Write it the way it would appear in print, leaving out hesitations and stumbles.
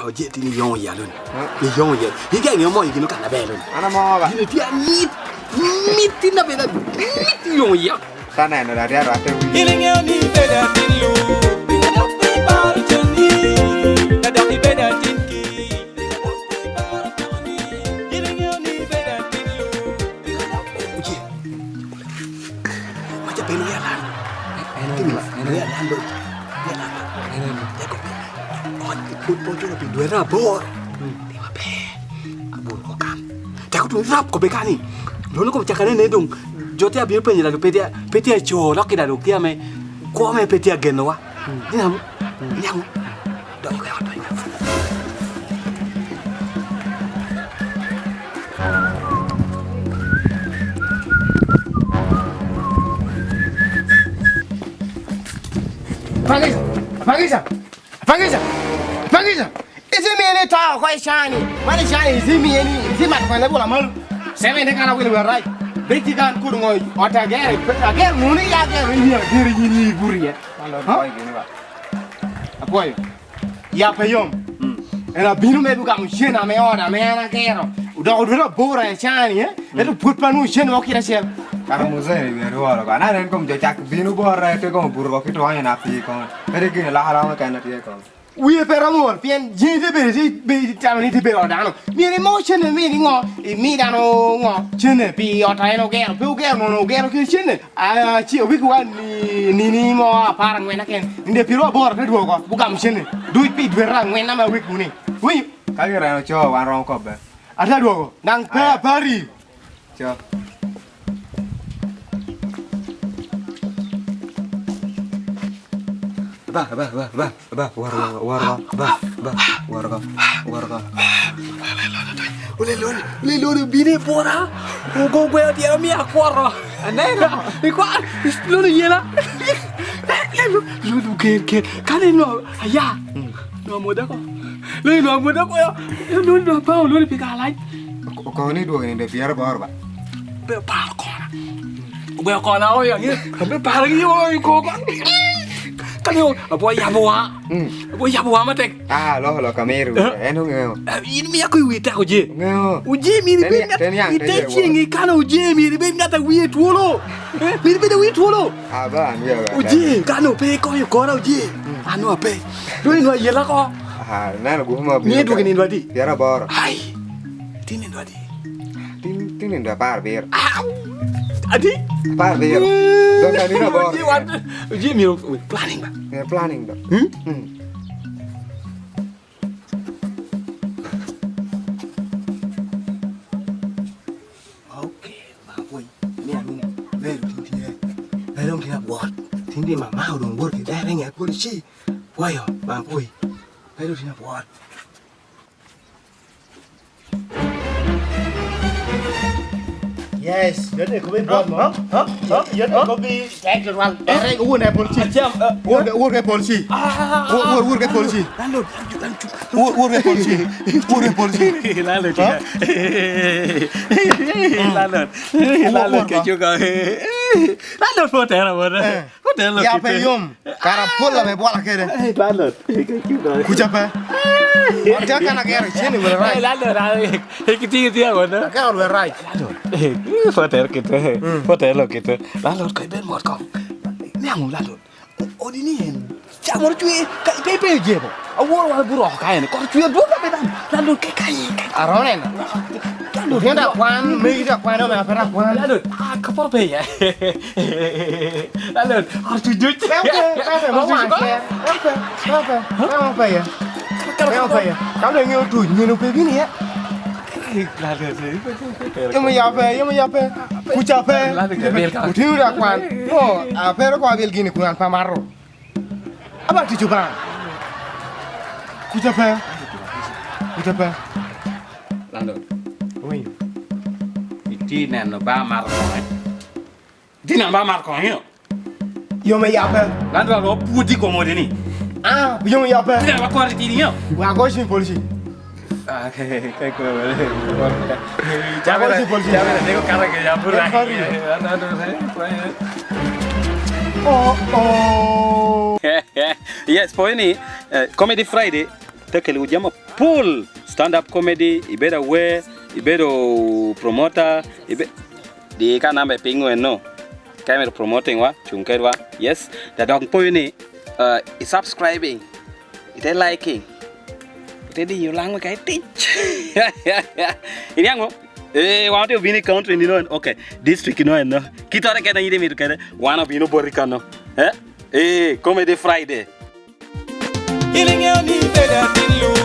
Oje tini yongo ya loni. Ni yongo ya. Higa ngi mo yigino kana be loni. Ana mo ba. Yini tia mit. Mit tina be da mit yongo ya. Ta neno da ria rate wi. Ilingeo ni bedo atin lu Pinga dok pe iparo conni Ka dok ibedo atin ki Pinga dok pe iparo pekoni Ilingeo ni ibedo atin lu Pinga dok pe Oje. Macha beno ya lan. Tini ya lan lo. Ya lan lo. Teko pe. Ot put po chulo pi dwe raboro. Ti maber. Abur ko kam. Teko tu rap ko bekani. Lono ko chakane ne dong. Jote abiro penyo la pe tia pe tia cho lok kida do kia me ko me pe tia geno wa. Ni am. Ni am. Donyo ka ot donyo. Pangisa, pangisa, pangisa, pangisa. Isi mi ni ta ko shani. Mani shani isi mi ni isi mat ko le bola mal. Seme ne kana wili right. Beti kan kudu ngoy ota gere agere nuni ya gere ni gere ni ni buriye. Apoyo. Ya pe yom. En abino me buka mushen ame ora me ana gero. Udoko dura bora e shani eh. Eto put panu shen wakira shel. Kara muzee ni ruoro ba. Na nen kom jo chak binu bora te kom burgo ki to na pi kon. Pere gine la hala ma kana tie kon. Wiye pe ramol pien jin te bere ti be tamo ni te bere odano. Mi ni mo chene mi ni ngo i mi dano ngo chene pi ota en ogero pe ogero no no ogero ke chene. A ci obi kwa ni ni ni mo apara ngwena ken. Nde pi ro bor te duogo bugam chene. Du pi dwe ra ngwena ma wik muni. Wi Ka gi reno cho wan rom ko be. ata duogo nang pe apari. Cho. Ba ba ba ba ba war war war ba ba war ba war ba. Ule lori, ule lori bine bora. Ugo gwe dia mi akwara. Anena. Ikwa lori yela. Lulu ker ker. Kane no aya. No moda ko. Lori no moda ko yo. Lori no pa lori pika lai. Ko ni duogo ni de pier bor ba. Be par kona. Gwe kona o yo ni. Be par gi o ko ko. Kane o bo ya bo wa. Bo ya bo wa matek. Ah lo lo kameru. En ngeo. In mi akoi wi teko je. Ngeo. Uje mi ri ben Ten yang, i ten te yang. chieng i kana uje mi ri ben ngata wiye tuolo. Eh, mi ri ben wiye tuolo. Ah ba an wiya ba. Uje kano pe ko yo kora uje. Ano ape. Do ni no yela ko. Ah nano guhuma Ni duogo ni ndwadi. Pier bor. Ai. Tini ndwadi. Tin tin ndo par bir. Adi. Par bir. Don ka ni na bor. Uje wan. Uje mi ro planning ba. Eh, Planning do. Hmm? Hmm. Okay, ma boy. Ni anu. Vero tinti eh. Vero tinti bot. Tinti ma ma dong bor ki dai nge polisi. Wayo, ma boy. Vero tinti bot. Yes, yote ko be bot mo. Ha? Ha? Yote ko be tek wal. Ere ko wone polisi. Wor wor ke polisi. Wor wor ke polisi. Landlord, Wor wor ke polisi. Wor ke polisi. Landlord. Landlord. Landlord ke juga. Landlord fote ra bona. Fote lo. Ya pe yom. Kara pola me bola kere. Landlord. Ke juga. Kucha pe. Ota kana gere chene we right. Landlord, eh kiti kiti bona. Ka we right. Landlord. Fote kita. Fote lo kita. Landlord ko ben mot ko. Nyang landlord. Odini en. Chamor chue ka pe pe jebo. Awor wa buro ka en. Ko chue do ka be dan. Landlord ke kai. Aronen. Landlord. Henda kwan, me ida kwan me apera kwan. Landlord, ah kapor pe ya. Landlord, har tu juj. Pe pe pe mo wan ke. Pe pe pe pe mo pe ya. Pe mo pe ya. Ka le ngi tu nyi no pe bi ni ya. Landlord. Yo me ya pe, yo me ya pe. Kucha pe. Utiu da kwan. No, apero kwa bil gini kuan pamaro. Aba ti chuba. Kucha pe. Kucha pe. Landlord, Oi. iti neno ba mar ko. Iti neno ba mar ko yo. Yo me ya pe. Landlord ro puti ko mo deni. Ah, yo me ya pe. Iti neno ba ko ri ti yo. Wa go shin polisi. Ah, que que que Ya verás, ya verás, tengo cara que ya por ahí. Oh oh. Yes, poi ni Comedy Friday. Te kelo jami mapol, stand up comedy, ibedo awer, ibedo promoter, ibe di ka namba i piny eno ka imito promoting wa cung kedwa yes da dok poyo ni i subscribing ite liking ite diyo lang wek itic iniang mo ee wan watye obino i country ni no okay district no eno kitore kene in imito kede wan obino boti kano eh ee comedy friday. In ingeyo ni ibedo atin lu.